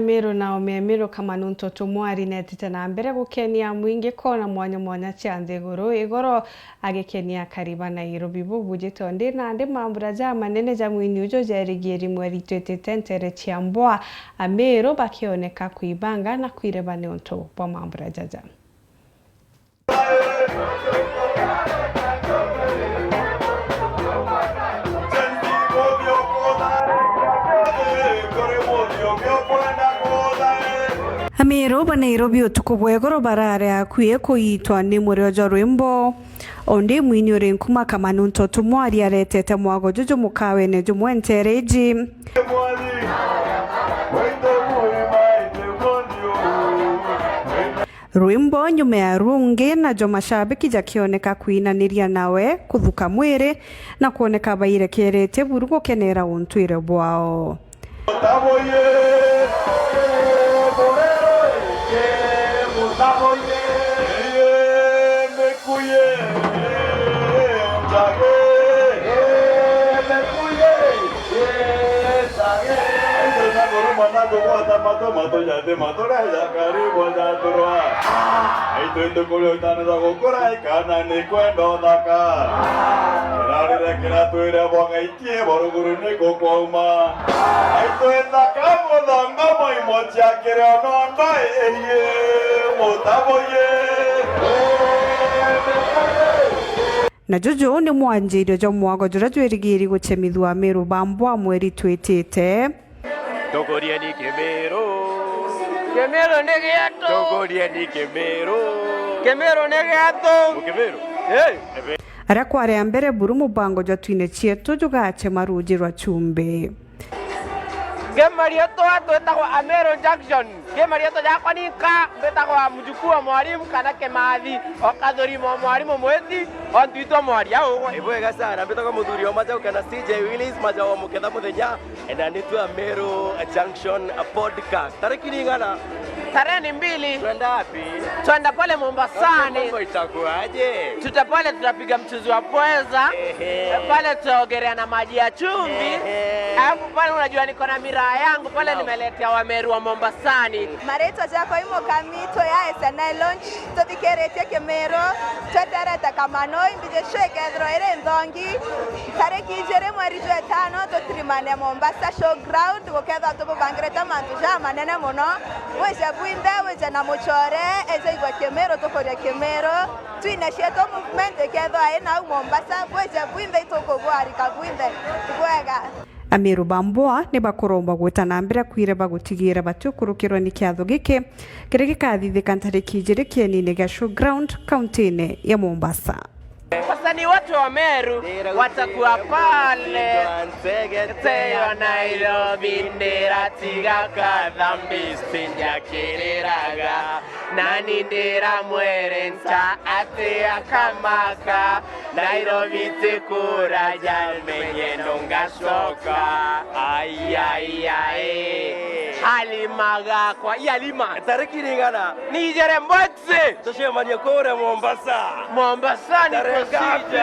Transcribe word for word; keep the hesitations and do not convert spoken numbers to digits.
Miru na Omemiru kama nuntu tumwari netite na mbere gukenia mwingi kona mwanya mwanya cia nthiguru igoro agikenia akari ba Nairobi. Bubujite o ndi nandi mambura ja manene ja mwini uju jerigieri mweri twitite ntere cia mbwa, Amiru bakioneka kwibanga na kwireba niuntu bwa mambura jaja. Amiru ba Nairobi utuku bwa igoro barari akui kuitwa ni murio jwa rwimbo. O ndi mwini uri nkuma kama nuntu tumwari aretete mwago juju mukawene jumwe ntere iji. Rwimbo nyuma ya rungi, najo mashabiki jakioneka kwinaniria nawe, kuthuka mwiri, na kwoneka bairekeretie buru gukenera untwire bwao. Aitu, nthukuru mwana kugwata matu, matu jati matu reja karibu jaturwa. Aitu, nthukuru itano ja gukura ikana ni kwenda uthaka. Kirarire kiratwire bwaga itie bwa ruguru ni gukwauma. Aitu, ithaka muthanga mwaimo cia kirio nondo irie mutabuye. Na juju ni mwanjirio jwa mwago juria jwirigiri gucemithua Amiru ba mbwa mweri twitite. Tugurieni Kimiru. Kimiru ni gietu. Tugurieni Kimiru. Kimiru ni gietu. Mukimiru. Hey. Aria kwari a mbere buru mubango jwa twine cietu jugacema ruji rwa chumbi. Nge marietwa twitagwa Amiru Junction. Nge marietwa jakwa ninka mbitagwa mjukuu wa mwalimu kana Kimathi, o kathurimo mwalimu mwiti, o ntwitwa mwaria ugwe. Ibwega sana, mbitagwa muthuri o Majau kana C J Willis, Majau wa muketha muthenya, na nitwa Amiru Junction Podcast. Tariki ni ng'ana? Tarehe ni mbili. Twenda wapi? Twenda pale Mombasani. Mambo itakuwaje? Tuta pale tutapiga mchuzi wa pweza. Ehe. Pale tutaogelea na maji ya chumvi. Ehe. Alafu pale unajua niko na miraa yangu pale. Naam. Nimeletea Wameru wa Mombasani. Maritwa jakwa i Mukami, twi a S N I launch, tuthikiritie Kimiru, tweterete Kamanoi, mbiji show ikethirwa iri nthongi. Tariki ijiri mweri jwa itano, tutirimane Mombasa showground, gukethirwa tububangirite mantu jamanene muno. Wije bwinthe, wije na mucore, eja igua Kimiru, tukurie Kimiru. Twine cietu movement ikethirwa i nau Mombasa, bwije bwinthe itukubwarika bwinthe. Bwega. Amiru ba mbwa ni bakuromba gwita na mbere kwireba gutigira batiukurukirwa ni kiatho giki kiria gikathithika ntariki ijiri kienine gia showground kauntine ya Mombasa. Wasanii wote wa Meru watakuwa pale. Teyo Nairobi ndiratiga kathambi stinjakiriraga. Nani ndiramwerenca ati akamaka, Nairobi tikuraja menye no ngacoka. Ai, ai, ai. Halima gakwa, i Halima. Tariki ni ng'ana? Ni ijere mbotse. Tucemanie kuria Mombasa. Mombasa ni tarehe ngapi?